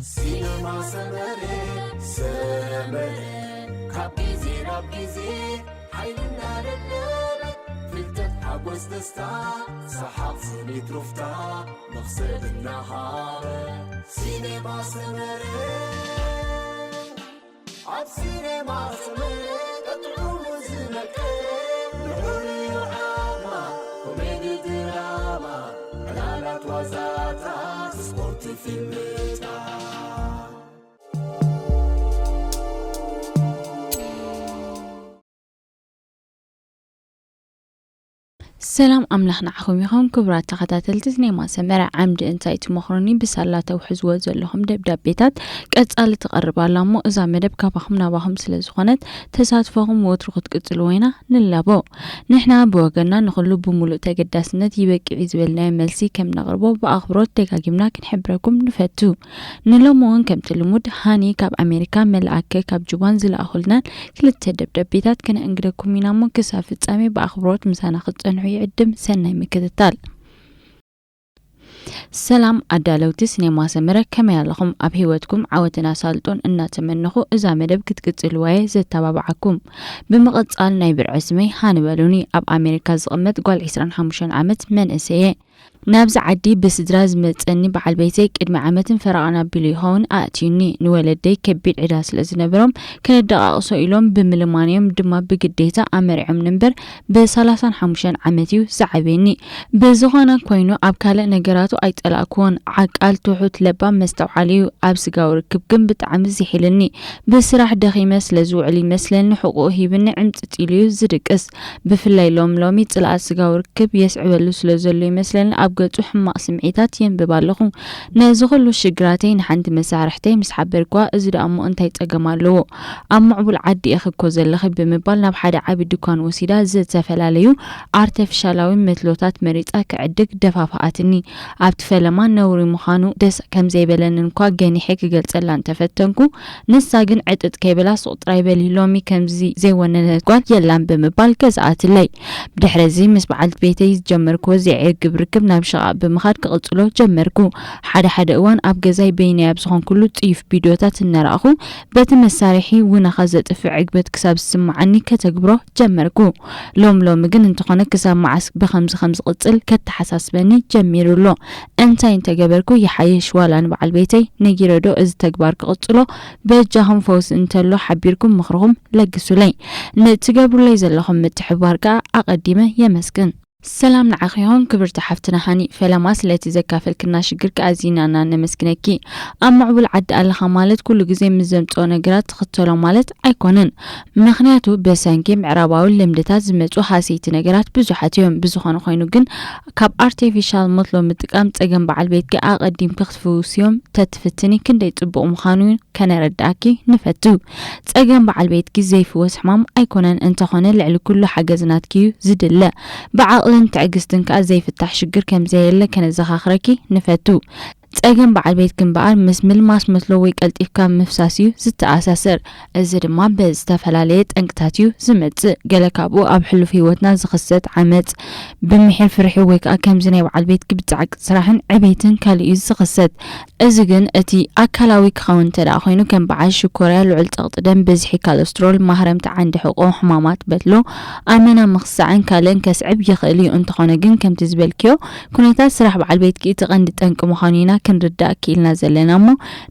ሲነማ ሰመረ፣ ሰመረ፣ ካብ ግዜ ናብ ግዜ ሓይልና ደለበ፣ ፍልጠት፣ ሓጎስ፣ ደስታ፣ ሰሓቕ፣ ስኒት፣ ሩፍታ፣ መኽሰብ እናሃበ። ሲነማ ሰመረ፣ ኣብ ሲነማ ሰመረ፣ ጥዑሙ ዝመቀ፣ ልዑል ዓማ፣ ኮሜዲ፣ ድራማ፣ ዕላላት፣ ዋዛታት፣ ስፖርት፣ ፊልምታት። ሰላም ኣምላኽ ንዓኹም ይኹን። ክቡራት ተኸታተልቲ ሲኔማ ሰመረ፣ ዓምዲ እንታይ ትመኽሩኒ ብሳላ ተውሕዝዎ ዘለኹም ደብዳቤታት ቀጻሊ ትቐርብ ኣላ እሞ፣ እዛ መደብ ካባኹም ናባኹም ስለ ዝኾነት፣ ተሳትፎኹም ወትሩ ክትቅጽልዎ ኢና ንላቦ። ንሕና ብወገንና ንኹሉ ብምሉእ ተገዳስነት ይበቅዕ እዩ ዝበልናዮ መልሲ ከም ነቕርቦ ብኣኽብሮት ደጋጊምና ክንሕብረኩም ንፈቱ። ንሎሚ እውን ከምቲ ልሙድ ሃኒ ካብ ኣሜሪካ፣ መልኣከ ካብ ጁባን ዝለኣኹልናን ክልተ ደብዳቤታት ከነእንግደኩም ኢና እሞ፣ ክሳብ ፍጻሜ ብኣኽብሮት ምሳና ክትጸንሑ ይዕድም። ሰናይ ምክትታል። ሰላም ኣዳለውቲ ሲኔማ ሰመረ፣ ከመይ ኣለኹም? ኣብ ህይወትኩም ዓወትን ኣሳልጦን እናተመነኹ፣ እዛ መደብ ክትቅጽልዋ እየ ዘተባብዓኩም። ብምቕጻል ናይ ብርዒ ስመይ ሃኒ በሉኒ። ኣብ ኣሜሪካ ዝቕመጥ ጓል ዕስራን ሓሙሽተን ዓመት መንእሰይ እየ። ናብዚ ዓዲ ብስድራ ዝመጸኒ በዓል ቤተይ ቅድሚ ዓመትን ፈረቓን ኣቢሉ ይኸውን ኣእትዩኒ። ንወለደይ ከቢድ ዕዳ ስለ ዝነበሮም፣ ከነደቓቕሶ ኢሎም ብምልማን እዮም ድማ ብግዴታ ኣመሪዖምኒ እምበር፣ ብሰላሳን ሓሙሽተን ዓመት እዩ ዝዓብየኒ። ብዝኾነ ኮይኑ፣ ኣብ ካልእ ነገራቱ ኣይጸላእክዎን። ዓቃል፣ ትሑት፣ ለባም፣ መስተውዓሊ እዩ። ኣብ ስጋዊ ርክብ ግን ብጣዕሚ ዝሒልኒ። ብስራሕ ደኺመ ስለ ዝውዕል ይመስለኒ፣ ሕቁኡ ሂብኒ ዕምጽጽ ኢሉ እዩ ዝድቅስ። ብፍላይ ሎም ሎሚ ጽልኣት ስጋዊ ርክብ የስዕበሉ ስለ ዘሎ ይመስለኒ፣ ኣብ ገጹ ሕማቕ ስምዒታት የንብብ ኣለኹ። ነዚ ኩሉ ሽግራተይ ንሓንቲ መሳርሕተይ ምስ ሓበርክዋ፣ እዚ ደኣ እሞ እንታይ ጸገም ኣለዎ? ኣብ ምዕቡል ዓዲ ኢኺ እኮ ዘለኺ ብምባል ናብ ሓደ ዓቢ ድኳን ወሲዳ ዝተፈላለዩ ኣርተፊሻላዊ መትሎታት መሪጻ ክዕድግ ደፋፍኣትኒ። ኣብቲ ፈለማ ነውሪ ምዃኑ ደስ ከም ዘይበለንን እኳ ገኒሐ ክገልጸላ እንተፈተንኩ፣ ንሳ ግን ዕጥጥ ከይበላ ሱቕ ጥራይ በሊ፣ ሎሚ ከምዚ ዘይወነነት ጓል የላን ብምባል ገዝኣትለይ። ብድሕሪ እዚ ምስ በዓልቲ ቤተይ ዝጀመርክዎ ዘየዕግብ ርክብ ናብ ሸቓቕ ብምኻድ ክቕጽሎ ጀመርኩ። ሓደ ሓደ እዋን ኣብ ገዛይ በይነይ ኣብ ዝኾንኩሉ ጽዩፍ ቪድዮታት እናረኣኹ በቲ መሳርሒ ውነኻ ዘጥፍእ ዕግበት ክሳብ ዝስምዓኒ ከተግብሮ ጀመርኩ። ሎም ሎሚ ግን እንተኾነ ክሳብ መዓስ ብኸምዚ ከም ዝቕጽል ከተሓሳስበኒ ጀሚሩ ኣሎ። እንታይ እንተገበርኩ ይሓይሽ? ዋላ ንበዓል ቤተይ ነጊረዶ እዚ ተግባር ክቕጽሎ? በጃኹም ፈውሲ እንተሎ ሓቢርኩም ምኽርኹም ለግሱለይ። ንትገብሩለይ ዘለኹም ምትሕብባር ከኣ ኣቐዲመ የመስግን። ሰላም ንዓኺ ይኹን ክብርቲ ሓፍትና ሃኒ፣ ፈለማ ስለቲ ዘካፈልክና ሽግርኪ ኣዚና ኢና ነመስግነኪ። ኣብ ምዕቡል ዓዲ ኣለኻ ማለት ኩሉ ግዜ ምስ ዘምጽኦ ነገራት ትኽተሎ ማለት ኣይኮነን። ምኽንያቱ ብሰንኪ ምዕራባዊ ልምድታት ዝመጹ ሃሰይቲ ነገራት ብዙሓት እዮም። ብዝኾነ ኮይኑ ግን ካብ ኣርቲፊሻል መትሎ ምጥቃም ጸገም በዓል ቤትኪ ኣቐዲምኪ ክትፍውስዮም ተትፍትኒ ክንደይ ጽቡቕ ምዃኑ ከነረድኣኪ ንፈቱ። ጸገም በዓል ቤትኪ ዘይፍወስ ሕማም ኣይኮነን፣ እንተኾነ ልዕሊ ኩሉ ሓገዝ ናትኪ እዩ ዝድለ። ብዓቕልን ትዕግስትን ከኣ ዘይፍታሕ ሽግር ከም ዘየለ ከነዘኻኽረኪ ንፈቱ። ጸገም በዓል ቤትኪ እምበኣር ምስ ምልማስ መትሎ ወይ ቀልጢፍካ ምፍሳስ እዩ ዝተኣሳሰር። እዚ ድማ ብዝተፈላለየ ጠንቅታት እዩ ዝመጽእ። ገለ ካብኡ ኣብ ሕሉፍ ህይወትና ዝኽሰት ዓመጽ፣ ብምሒር ፍርሒ ወይ ከኣ ከምዚ ናይ በዓል ቤትኪ ብጻዕቂ ስራሕን ዕቤትን ካልእ እዩ ዝኽሰት። እዚ ግን እቲ ኣካላዊ ክኸውን እንተ ደኣ ኮይኑ፣ ከም በዓል ሽኮርያ፣ ልዑል ጸቕጢ ደም፣ ብዝሒ ካለስትሮል፣ ማህረምቲ ዓንዲ ሕቖ፣ ሕማማት በትሎ፣ ኣመና ምኽሳዕን ካልእን ከስዕብ ይኽእል እዩ። እንተኾነ ግን፣ ከምቲ ዝበልክዮ፣ ኩነታት ስራሕ በዓል ቤትኪ እቲ ቀንዲ ጠንቂ ምዃኑ ኢና ክንርዳእ ክኢልና ዘለና እሞ፣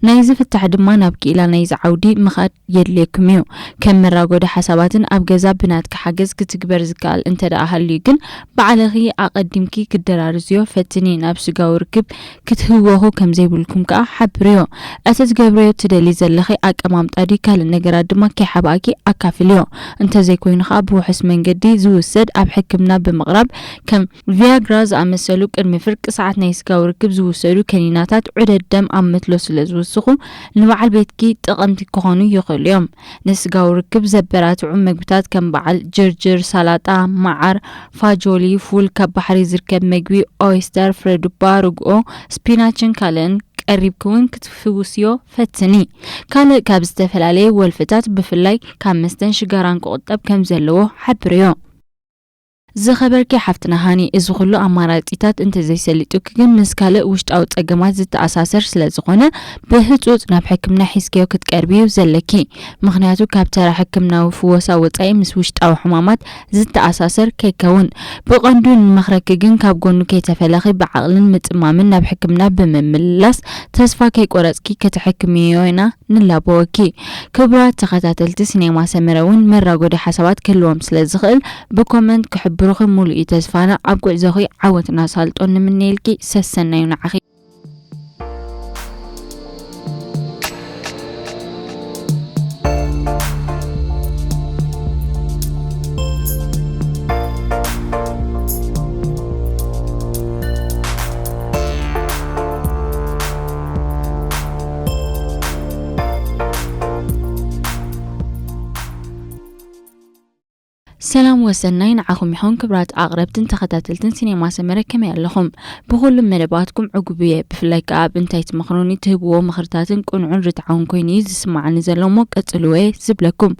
ናይዚ ፍታሕ ድማ ናብ ክኢላ ናይዚ ዓውዲ ምኻድ የድልየኩም እዩ። ከም መራጎዲ ሓሳባትን ኣብ ገዛ ብናትኪ ሓገዝ ክትግበር ዝከኣል እንተ ደኣ ሃልዩ ግን፣ ባዕልኺ ኣቐዲምኪ ክደራርዝዮ ፈትኒ። ናብ ስጋዊ ርክብ ክትህወኹ ከም ዘይብልኩም ከኣ ሓብርዮ። እቲ ትገብርዮ ትደሊ ዘለኺ ኣቀማምጣ ድዩ ካልእ ነገራት ድማ ከይሓብኣኪ ኣካፍልዮ። እንተ ዘይኮይኑ ከኣ ብውሑስ መንገዲ ዝውሰድ ኣብ ሕክምና ብምቕራብ ከም ቪያግራ ዝኣመሰሉ ቅድሚ ፍርቂ ሰዓት ናይ ስጋዊ ርክብ ዝውሰዱ ከኒናታት ዑደት ደም ኣብ መትሎ ስለ ዝውስኹ ንበዓል ቤትኪ ጠቐምቲ ክኾኑ ይኽእሉ እዮም። ንስጋዊ ርክብ ዘበራትዑ መግብታት ከም በዓል ጅርጅር፣ ሳላጣ፣ መዓር፣ ፋጆሊ፣ ፉል፣ ካብ ባሕሪ ዝርከብ መግቢ፣ ኦይስተር፣ ፍረ ዱባ፣ ርግኦ፣ ስፒናችን ካልእን ቀሪብኪ እውን ክትፍውስዮ ፈትኒ። ካልእ ካብ ዝተፈላለየ ወልፍታት ብፍላይ ካብ መስተን ሽጋራን ክቑጠብ ከም ዘለዎ ሓብርዮ። ዝኸበርኪ ሓፍትና ሃኒ፣ እዚ ኩሉ ኣማራጺታት እንተዘይሰሊጡኪ ግን ምስ ካልእ ውሽጣዊ ጸገማት ዝተኣሳሰር ስለ ዝኾነ፣ ብህጹጽ ናብ ሕክምና ሒዝክዮ ክትቀርብዩ ዘለኪ። ምኽንያቱ ካብ ተራ ሕክምናዊ ፍወሳ ወጻኢ ምስ ውሽጣዊ ሕማማት ዝተኣሳሰር ከይከውን። ብቐንዱ ንመኽረኪ ግን ካብ ጎኑ ከይተፈለኺ ብዓቕልን ምጽማምን ናብ ሕክምና ብምምላስ ተስፋ ከይቆረጽኪ ክትሕክምዮ ኢና ንላበወኪ። ክቡራት ተኸታተልቲ ሲኔማ ሰመረ እውን መራጎዲ ሓሳባት ክህልዎም ስለ ዝኽእል ብኮመንት ክሕብሩኺ ሙሉእ እዩ ተስፋና። ኣብ ጉዕዞኺ ዓወትን ኣሳልጦን ንምነየልኪ። ሰሰናዩ ንዓኺ። ሰላም ወሰናይ ንዓኹም ይኹን ክብራት ኣቕረብትን ተኸታተልትን ሲኔማ ሰመረ፣ ከመይ ኣለኹም? ብኹሉም መደባትኩም ዕጉብ እየ። ብፍላይ ከኣ ኣብ እንታይ ትመኽሩኒ ትህብዎ ምኽርታትን ቅኑዕን ርትዓውን ኮይኑ እዩ ዝስማዓኒ ዘሎ እሞ ቀጽልዎ እየ ዝብለኩም።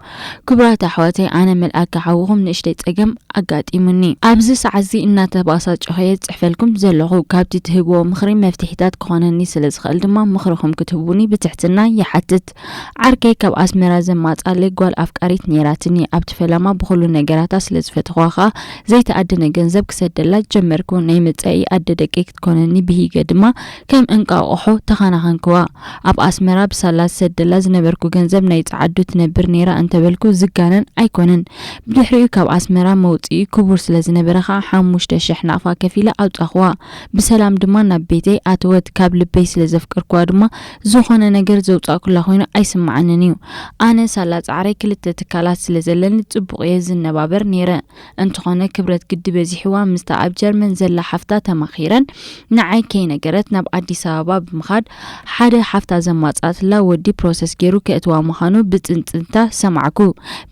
ክቡራት ኣሕዋተይ፣ ኣነ መልኣከ ሓውኹም ንእሽተይ ጸገም ኣጋጢሙኒ። ኣብዚ ሰዓትዚ እናተባሳጨኹ እየ ዝጽሕፈልኩም ዘለኹ። ካብቲ ትህብዎ ምኽሪ መፍትሒታት ክኾነኒ ስለ ዝኽእል ድማ ምኽርኹም ክትህቡኒ ብትሕትና ይሓትት። ዓርከይ ካብ ኣስመራ ዘማጻለይ ጓል ኣፍቃሪት ነይራትኒ። ኣብቲ ፈለማ ብኹሉ ነገራታ ስለ ዝፈተኽዋ ኸኣ ዘይተኣደነ ገንዘብ ክሰደላ ጀመርኩ። ናይ መጻኢ ኣደ ደቀይ ክትኮነኒ ብሂገ ድማ ከም እንቃቑሖ ተኸናኸንክዋ። ኣብ ኣስመራ ብሳላ ዝሰደላ ዝነበርኩ ገንዘብ ናይ ጸዓዱ ትነብር ነይራ እንተበልኩ ዝጋነን ኣይኮነን። ብድሕሪኡ ካብ ኣስመራ መውጽኢ ክቡር ስለ ዝነበረ ኸኣ ሓሙሽተ ሽሕ ናቕፋ ከፊለ ኣውጻኽዋ። ብሰላም ድማ ናብ ቤተይ ኣተወት። ካብ ልበይ ስለ ዘፍቀርክዋ ድማ ዝኾነ ነገር ዘውጻእኩላ ኮይኑ ኣይስምዓንን እዩ። ኣነ ሳላ ጻዕረይ ክልተ ትካላት ስለ ዘለኒ ጽቡቕ እየ ዝነባበር ነይረ። እንተኾነ ክብረት ግዲ በዚሕዋ ምስታ ኣብ ጀርመን ዘላ ሓፍታ ተማኺረን ንዓይ ከይነገረት ናብ ኣዲስ ኣበባ ብምኻድ ሓደ ሓፍታ ዘማጻትላ ወዲ ፕሮሰስ ገይሩ ከእትዋ ምዃኑ ብጽንጽንታ ሰማዕኩ።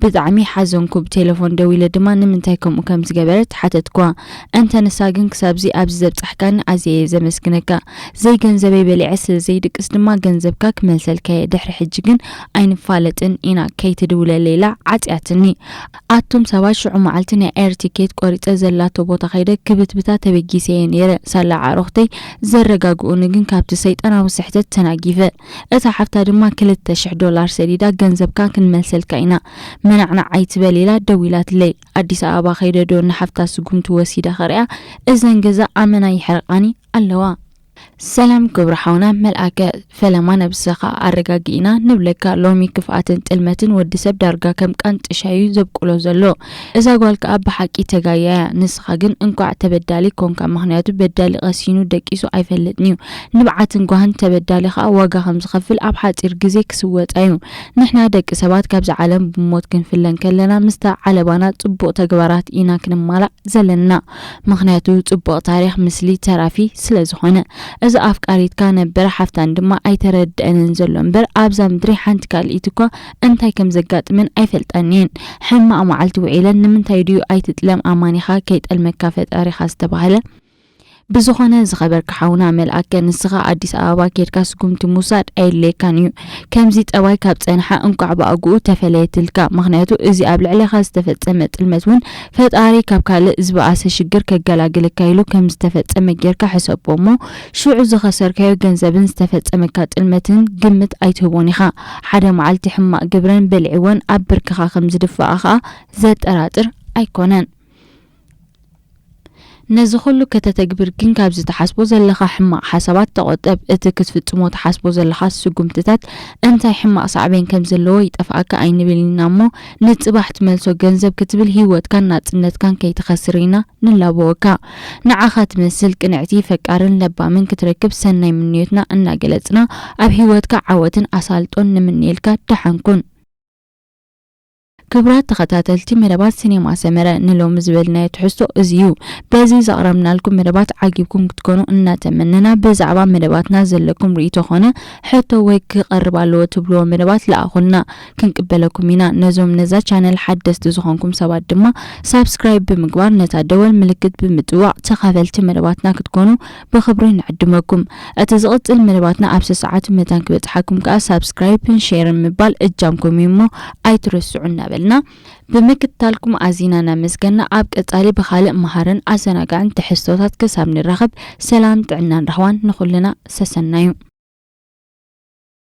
ብጣዕሚ ሓዘንኩ። ብቴሌፎን ደዊለ ድማ ንምንታይ ከምኡ ከም ዝገበረት ሓተትክዋ። እንተ ንሳ ግን ክሳብዚ ኣብዚ ዘብጻሕካኒ ኣዝየ እየ ዘመስግነካ። ዘይገንዘበይ በሊዐ ስለ ዘይድቅስ ድማ ገንዘብካ ክመልሰልካ እየ። ድሕሪ ሕጂ ግን ኣይንፋለጥን ኢና ከይትድውለለይ ኢላ ዓጽያትኒ። ኣቱም ሰባት ሽዑ መዓልቲ ናይ ኤር ቲኬት ቆሪጸ ዘላቶ ቦታ ከይደ ክብትብታ ተበጊሰ እየ ነይረ። ሳላ ኣዕሩኽተይ ዘረጋግኡኒ ግን ካብቲ ሰይጣናዊ ስሕተት ተናጊፈ። እታ ሓፍታ ድማ ክልተ ሽሕ ዶላር ሰዲዳ ገንዘብካ ክንመልሰልካ ኢና መናዕናዕ ኣይትበል ኢላ ደዊላትለይ። ኣዲስ ኣበባ ከይደ ዶ ንሓፍታ ስጉምቲ ወሲደ ከርእያ እዘን ገዛ ኣመና ይሕርቃኒ ኣለዋ። ሰላም ክብሪ ሓውና መልኣከ ፈለማ ነብስኻ ኣረጋጊእና ንብለካ። ሎሚ ክፍኣትን ጥልመትን ወዲ ሰብ ዳርጋ ከም ቃንጥሻ እዩ ዘብቁሎ ዘሎ። እዛ ጓል ከኣ ብሓቂ ተጋያያ። ንስኻ ግን እንቋዕ ተበዳሊ ኮንካ፣ ምኽንያቱ በዳሊ ቀሲኑ ደቂሱ ኣይፈልጥን እዩ። ንብዓትን ጓህን ተበዳሊ ከኣ ዋጋ ከም ዝኸፍል ኣብ ሓጺር ግዜ ክስወጣ እዩ። ንሕና ደቂ ሰባት ካብዚ ዓለም ብሞት ክንፍለ እንከለና ምስታ ዓለባና ጽቡቕ ተግባራት ኢና ክንማላእ ዘለና። ምኽንያቱ ጽቡቕ ታሪኽ ምስሊ ተራፊ ስለ ዝኾነ። እዛ ኣፍቃሪትካ ነበር ሓፍታን ድማ ኣይተረድአንን ዘሎ እምበር ኣብዛ ምድሪ ሓንቲ ካልኢት እኳ እንታይ ከም ዘጋጥመን ኣይፈልጣን እየን። ሕማቕ መዓልቲ ውዒለን ንምንታይ ድዩ ኣይትጥለም ኣማኒኻ ከይጠልመካ ፈጣሪኻ ዝተባህለ። ብዝኾነ ዝኸበርካ ሓውና መልኣከ ንስኻ ኣዲስ ኣበባ ኬድካ ስጉምቲ ምውሳድ ኣየድልየካን እዩ። ከምዚ ጠባይ ካብ ጸንሓ እንቋዕ ብኣግኡ ተፈለየትልካ። ምኽንያቱ እዚ ኣብ ልዕሌኻ ዝተፈጸመ ጥልመት እውን ፈጣሪ ካብ ካልእ ዝበኣሰ ሽግር ከገላግለካ ኢሉ ከም ዝተፈጸመ ጌርካ ሕሰቦ እሞ ሽዑ ዝኸሰርካዮ ገንዘብን ዝተፈጸመካ ጥልመትን ግምት ኣይትህቦን ኢኻ። ሓደ መዓልቲ ሕማቕ ግብረን በሊዕወን ኣብ ብርክኻ ከም ዝድፍኣ ኸኣ ዘጠራጥር ኣይኮነን። ነዚ ኩሉ ከተተግብር ግን ካብዚ ትሓስቦ ዘለኻ ሕማቕ ሓሳባት ተቖጠብ። እቲ ክትፍጽሞ ትሓስቦ ዘለኻ ስጉምትታት እንታይ ሕማቕ ሳዕቤን ከም ዘለዎ ይጠፍኣካ ኣይንብል ኢና እሞ ንጽባሕ ትመልሶ ገንዘብ ክትብል ህይወትካን ናጽነትካን ከይትኸስር ኢና ንላበወካ። ንዓኻ ትመስል ቅንዕቲ፣ ፈቃርን ለባምን ክትረክብ ሰናይ ምንዮትና እናገለጽና ኣብ ህይወትካ ዓወትን ኣሳልጦን ንምንየልካ። ደሓን ኩን። ክቡራት ተኸታተልቲ መደባት ሲኔማ ሰመረ፣ ንሎሚ ዝበልናዮ ትሕዝቶ እዚ እዩ። በዚ ዘቕረብናልኩም መደባት ዓጊብኩም ክትኮኑ እናተመነና፣ ብዛዕባ መደባትና ዘለኩም ርእይቶ ኾነ ሕቶ ወይ ክቐርብ ኣለዎ ትብልዎ መደባት ለኣኹልና፣ ክንቅበለኩም ኢና። ነዞም ነዛ ቻነል ሓደስቲ ዝኾንኩም ሰባት ድማ ሳብስክራይብ ብምግባር ነታ ደወል ምልክት ብምጥዋቕ ተኻፈልቲ መደባትና ክትኮኑ ብኽብሪ ንዕድመኩም። እቲ ዝቕጽል መደባትና ኣብ ሰዓቱ መታን ክበጽሓኩም ከኣ ሳብስክራይብን ሼርን ምባል እጃምኩም እዩ እሞ ኣይትረስዑ እናበልና ኢልና ብምክትታልኩም ኣዚና እናመስገና፣ ኣብ ቀጻሊ ብኻልእ መሃርን ኣዘናጋዕን ትሕዝቶታት ክሳብ ንራኸብ፣ ሰላም ጥዕናን ራህዋን ንኹልና ሰሰናዩ።